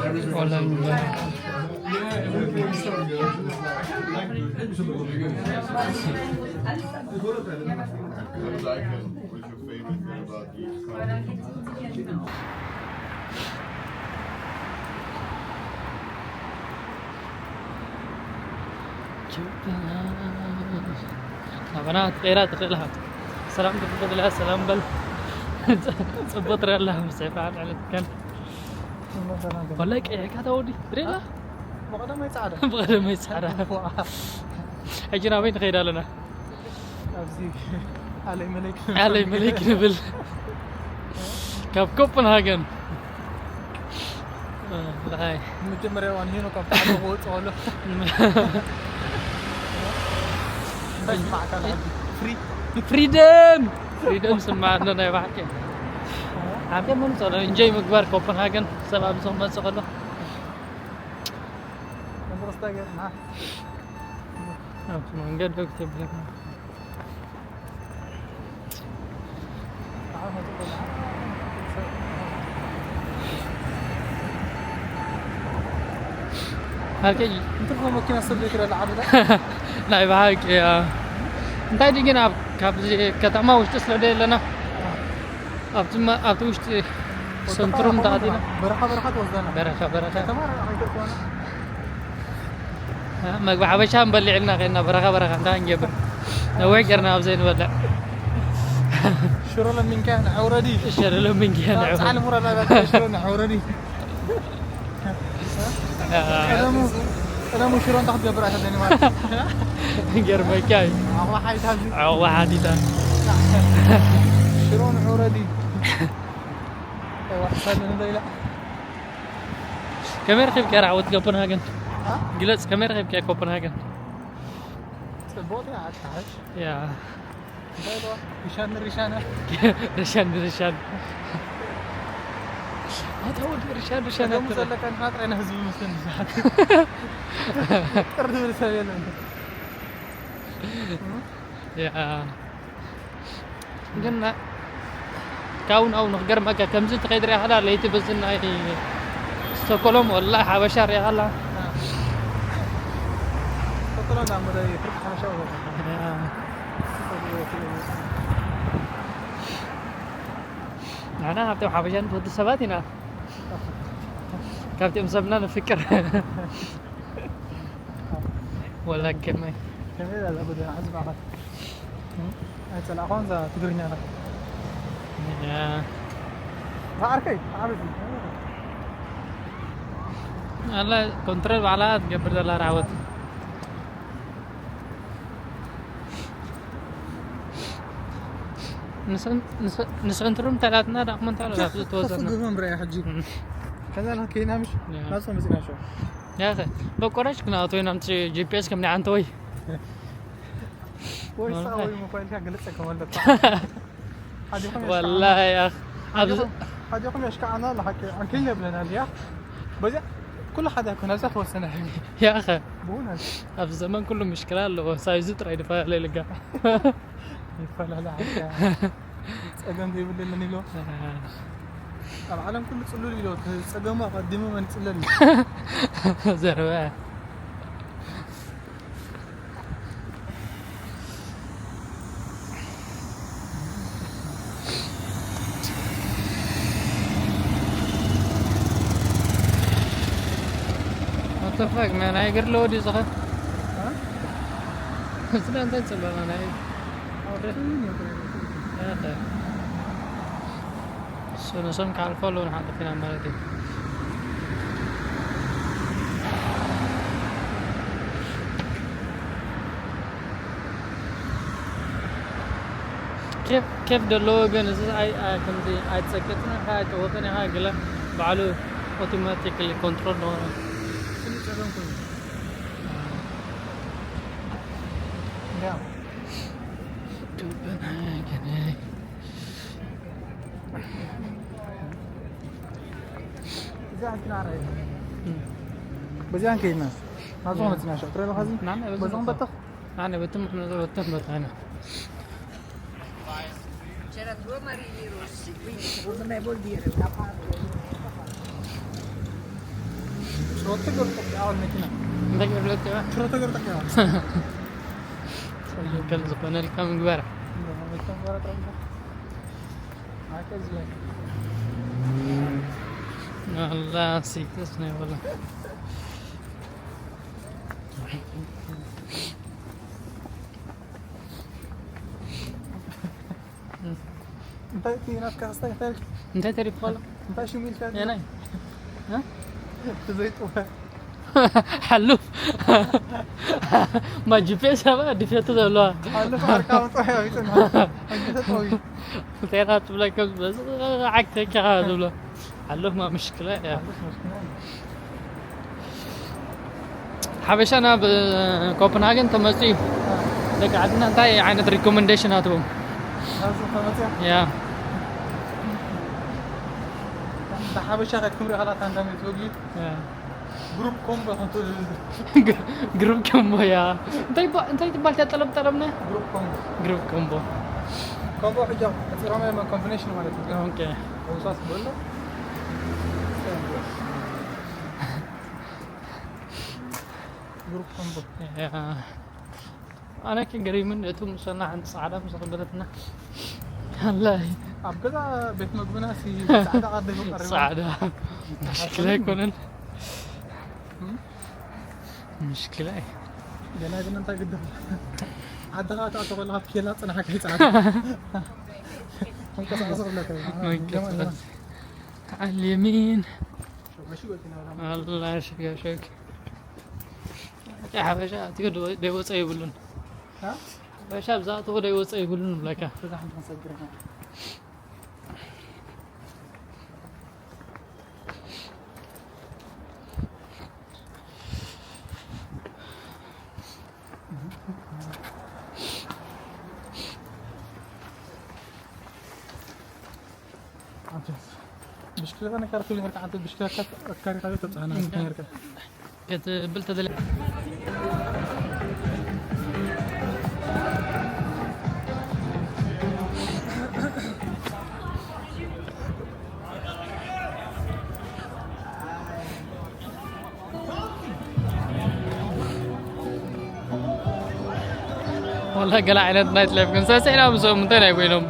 Hola. ናባና ክትቀይራ ትኽእል ኢኻ። ሰላም ክትብል ከለኻ ሰላም በል። ጽቡቕ ትርኢ ኣለኻ፣ ምስ ሰይፋ ልዕሊ ትከን። ወላሂ ቀይሕካ ተወዲ ትርኢ ኣላ። ብቐደመይ ጻዕዳ። ብቐደመይ ጻዕዳ። ዋ። ሕጂ ናበይ ንኸይድ ኣለና? ኣብዚ ኣለይ መለይክ። ኣለይ መለይክ ንብል። ካብ ኮፐንሃገን። ኣይ። መጀመርያ ዋን ሄኖ ካብ ጻዕዳ ክወጽእ ከሎ። እንታይ ስማዕካ ኣሎ ሕጂ? ፍሪ። ፍሪደም! ፍሪደም ስማዕ ኣሎ ናይ ብሓቂ። ሓቂ ምምጽእ ኣሎ። ኢንጆይ ምግባር ኮፐንሃገን ሰብ ኣብዚ ክመጽእ ከሎ። መድረስታ ገርና። ኣብቲ መንገዲ ክትብል። ኣርከይ። እንትን መኪና ሰብ ዘይክዳ ለዓብዳ። ናይ ብሓቂ፣ ያ። እንታይ ድዩ ግን ኣብ፣ ካብዚ ከተማ ውሽጢ ስለ ደለና፣ ኣብቲ መ-፣ ኣብቲ ውሽጢ ሰንትሩም ተኣቲና። በረኻ በረኻ ትወስደና። በረኻ በረኻ። ከተማ ርሕቕ ኣይተኮነ። እ፣ መግቢ ሓበሻ ንበልዕ ኢልና ከይድና በረኻ በረኻ እንታይ ክንገብር? ነዊሕ ጌርና ኣብ ዘይንበልዕ። ሽሮ ለሚንካ ንዐውረዲ። ሽሮ ለሚንካ ንዐውረዲ። ጻዕሊ ሙራ ላላ ሽሮ ንዐውረዲ። እ። ቀደሙ፣ ቀደሙ ሽሮ እንታይ ክትገብር ኣይከደኒ ማለት። ገርመካ እዩ። ኣቕዋ ሓይታ እዚ። ኣቕዋ ሓቲታ። ሽሮ ንዐውረዲ። ኣይዋ፣ ሳልኒ ዶ ኢላ? ከመይ ረኺብካያ ራዕወት ኮፐንሃገን? አ? ግለጽ፣ ከመይ ረኺብካያ ኮፐንሃገን? ጽቡቕ እያ፣ ኣትሓሽ። ያ። እንታይ ኢልዋ? ሪሻን ሪሻን። ሪሻን ሪሻን። ኣታ ወዲ ሪሻን ሪሻን ጸገሙ ኣትበል። ዘለካ ንኻ ጥራይ ንህዝቢ ምስል ብዙሓት። ቅር ዝብል ሰብ የለን። ያ። ግን ና-፣ ካብኡ ናብኡ ንክገርመካ፣ ከምዚ እንተኸይድ ሪኣ ከላ፣ ለይቲ በዚ ናይ ስቶኮሎም ወላ ሓበሻ ሪኣ ከላ። ስቶኮሎም ናብ መደብ ፍርቂ ሓበሻ ወላ። ያ። ንሕና ካብቶም ሓበሻ ንፈቱ ሰባት ኢና። ካብቶም ሰብና ንፍቅር። ወላ ከመይ? ከመይ ዛዛ ጎደና ሕዚ ማእኸል? እም? ኣይጸላእኳን እዛ ትግርኛ ዳ። ያ። ዓርከይ፣ ዓበይቲ። ኣላ ኮንትሮል ባዕላ ትገብር ዘላ ራዕወት። ንሰን-፣ ንሰ-፣ ንሰንትሩም እንታይ ዳትና ዳቕሞ እንታይ ዳቕሞ ከፍ-፣ ዝተወሰነ። ከፍ ግርመም ርኣያ ሕጂ። እም። ከዛ ንኸይና ምሽ ያ። ናብሶም መጺና ሸው። ያኸ፣ በቆራጭ ክናቶ ኢና ምሽ ጂ ፒ ኤስ ከም ንዓንተ ወይ። ወይ ወላሂ። ሳወይ ሞባይል ጋር ግልጽ ከመለካ። ሓዲኹም ወላሂ ያኸ፣ ኣብዚ ሓዲኹም፣ ሓዲኹም የሽካዓና ለሓቂ፣ ኣንከይ የብለና ሊያ። በዚያ ኩሉ ሓደ ኮነ፣ ኣብዛ ተወሰነ ሕጂ። ያኸ፣ ብእውነት። ኣብዚ ዘመን ኩሉ ምሽክላ ኣለዎ፣ ሳይዙ ጥራይ ድፈላለ ልጋ። ይፈላለ ሓቂ። ጸገም ዘይብለለን ኢሎ። ኣብ ዓለም ኩሉ ጽሉል ኢሎ፣ ጸገሙ ኣቐዲሙ መን ይጽለል? ዘረባ። What the fuck, man? ኣይገድለዎ ድዩ ዝኸ? እ? ስለ እንታይ ጽበና ናይ? ኣውርድ። ያኸ። እሱ ንሶም ክሓልፉ ኣለዉ፣ ንሓልፍ ኢና ማለት እዩ። ኬፍ፣ ኬፍ ደለዎ ግን እዚ ኣይ-፣ ኣይ-፣ ከምዚ ኣይትጸቅጥን ኢኻ፣ ኣይትጠውቕን ኢኻ፣ ገለ ባዕሉ ኣውቶማቲካሊ ኮንትሮል ነው። ስለ ጸገም ኮይኑ። ያ። ዱበና ገነ። እዚኣ እንትና ራእይ። በዚኣ እንከይድና። ናብዚ ያ። ኾነ ጽናሻ። ትረአ ኸዚ? ናም፣ በዚ በዞም ኾነ። በተኽ? ኣነ በትም፣ በትም በታና። C'era due marini rossi, quindi secondo me vuol dire una parte e uno da parte. ፕሮቶኮል ጠቂዓ መኪና። እንታይ ገይሩ ለኪባ? ፕሮቶኮል ጠቂዓ። ከም ዝኾነልካ ምግባር። ኣላ ሲክስ ናይ ወላ። እንታይ እቲ ናትካ ክስታይ እንታይ ኢልካ? እንታይ ተሪፉ ኣሎ? እንታይ ሽሙ ኢልካ? የናይ? እ? ዘይጥወ። ሓሉፍ። ማ ጂ ፒ ኤስ ኣባ ድፌቱ ዘለዋ። ሓሉፍ ዓርካ ኣውፅኦ ያው ይፅንሓ። ኣንተ ተጠዊ። እንታይ ናት ብለካ በዚ ዓክተካ ዝብሎ። ሓሉፍ ማ ምሽክላ እያ። ሓሉፍ ምሽክላ እያ። ሓበሻ ናብ ኮፐንሃገን ተመፅኡ እዩ። ደቂ ዓድና እንታይ ዓይነት ሪኮመንዴሽን ኣትዎም? ኣብዚ ተመፅኡ? ያ። እንዳ ሓበሻ ከትክምሪ ኻላት ኣንዳ መፅኡ ጊ? ያ። ግሩፕ ኮምቦ ከንቱ። ግሩፕ ኮምቦ ያ። እንታይ ይባ-፣ እንታይ ትባል እታ ጠለብ ጠለብና? ግሩፕ ኮምቦ። ግሩፕ ኮምቦ። ኮምቦ ሕጂ ኣሕፂሮም እዮም ኮምቢኔሽን ማለት እዩ። ኦኬ። ወሳስ በሎ። ግሩፕ ኮምቦ። ያ። ኣነ ከገሪምን እቱ ምሳና ሓንቲ ጻዕዳ ምስ ኣቐበለትና። ኣላይ። ኣብ ገዛ ቤት መግብና ሲ ጻዕዳ ቀሪቡ ቀሪቡ። ጻዕዳ። ምሽክላ ኣይኮነን። እም? ምሽክላ እዩ። ገና ግን እንታይ ግድም? ዓድኻ ትኣቶ ከለኻ ኣብ ኬላ ጽናሕካ ይጽዓድ። ተንቀሳቐሱ ክብለካ እዩ። መንቀሳቐስ። ጀማል፣ ጀማል። تعال اليمين. ሸጋሽግ ወልትና ወላ። ኣላ ሸጋሽግ። ሓበሻ ኣትዮ ዶ-፣ ደይወፀ ይብሉን። ሃ? ሓበሻ ብዛዕትዎ ደይወፀ ይብሉን ብለካ። በዛ ሓንቲ ክንሰግር ኢና። ብሽክለታ ነካርኩ ነርካ፣ ዓንተ ብሽክለታ ካሪካ ተጻና ነርካ። ክትብል ተደለ። والله ገለ ዓይነት ናይት ላይፍ ግን ሰስዒና ምስኦም እንታይ ናይ ኮይኖም።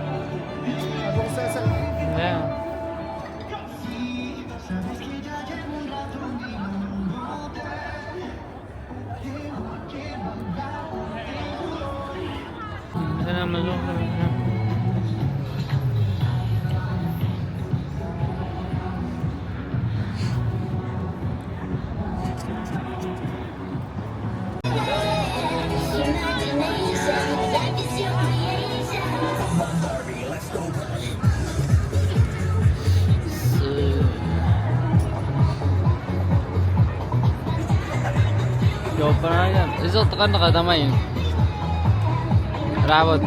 ያ። ኮፐንሃገን እዚ እቲ ቀንዲ ከተማ እዩ። ራቦት።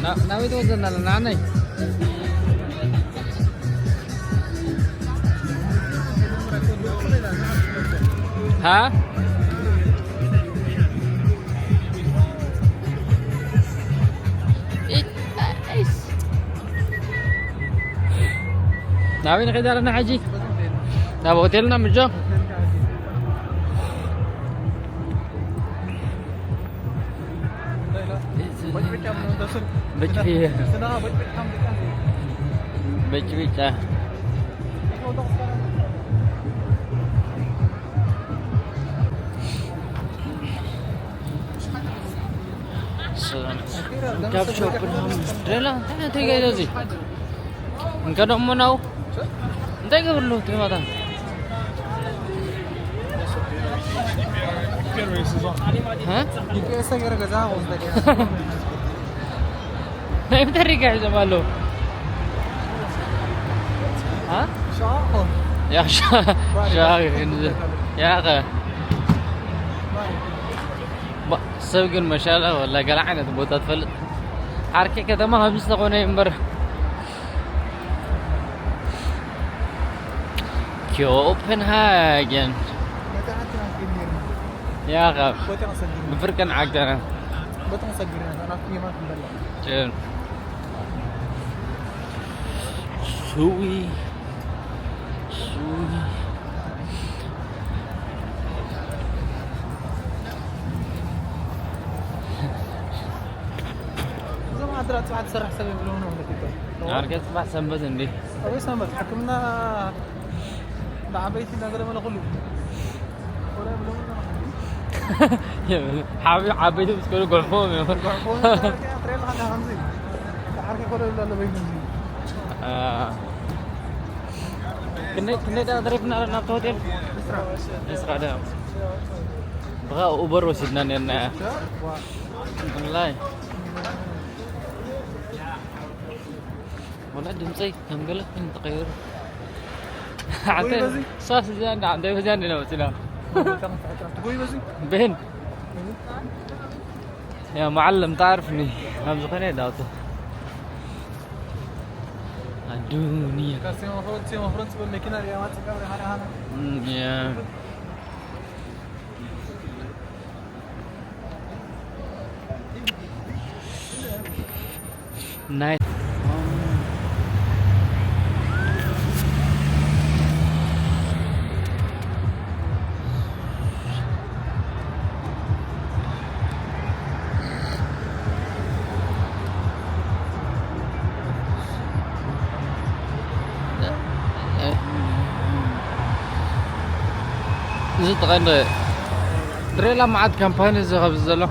ና-፣ ናበይ ትወስደና ኣለና? ኣነይ? ሃ? ናበይ ንኸይድ ኣለና ሕጂ? ናብ ሆቴልና ምጆ? በጭ-፣ በጭ ብጫ። ካብ ሾፕ ደላ እንታይ እንታይ ገዛ እዚ? እንከ ደሞ ነው እንታይ ገብርሉ ትመጣ? ሃ? ጂ ፒ ኤስ ገረ ገዛ ወስደ። ናይ ብተሪጋ ሒዞም ኣለዉ። ሃ? ሻ-፣ ያ ሻ-፣ ሻ-፣ ያ ኸ። ባ-፣ ሰብ ግን መሻላ ወላ ገለ ዓይነት ቦታ ትፈልጥ። ዓርኪ ከተማ ከምዚ ዝተኾነ እዩ እምበር። ኮፐንሃገን። ያ ኸ። ብፍርቅን ዓገና። ጭን። ስዊ፣ ስዊ። እዞም ዓድራ ጽባሕ ትሰርሕ ሰብ የብሎም ነው ማለት ይባል። ኣርገ ጽባሕ ሰንበት እንዴ? ኣበይ ሰንበት? ሕክምና እንዳ ዓበይቲ ነገር መለ ኩሉ። ኮረ የብሎም ነው ማለት። ሓቢ-፣ ዓበይቲ ምስ ኮኑ ጎልፎም እዮም። ጎልፎም ትሬል ሓና ከምዚ። ዓርኪ ኮረ ይብላ ለበይ ከምዚ። አ። ክንደይ፣ ክንደይ ደኣ ተሪፍና ናብቲ ሆቴል? ዕስራ ደኣ። ብኻ ኡበር ወሲድና ነርና። ወላሂ። ወላ ድምፀይ ከም ገለ ከም ተቐይሩ። ሓንተ ወይ በዚ? ሳስ እዚኣ እንዳ ሓንተ በዚኣ እንደ ነው ስላ። ወይ በዚ? በን። ያ መዓለም ታርፍኒ። ከም ዝኾነ ዳውቶ። ኣዱንያ። ካስቴ መፍረድ፣ ቴ መፍረድ ጽበል መኪና ሪያ ማጽቃ ሪያ ሃና ሃና። እም፣ ያ። ናይ እዚ ተቐንደ ድሬላ መዓት ካምፓኒ እዚ ኸብዚ ዘሎ።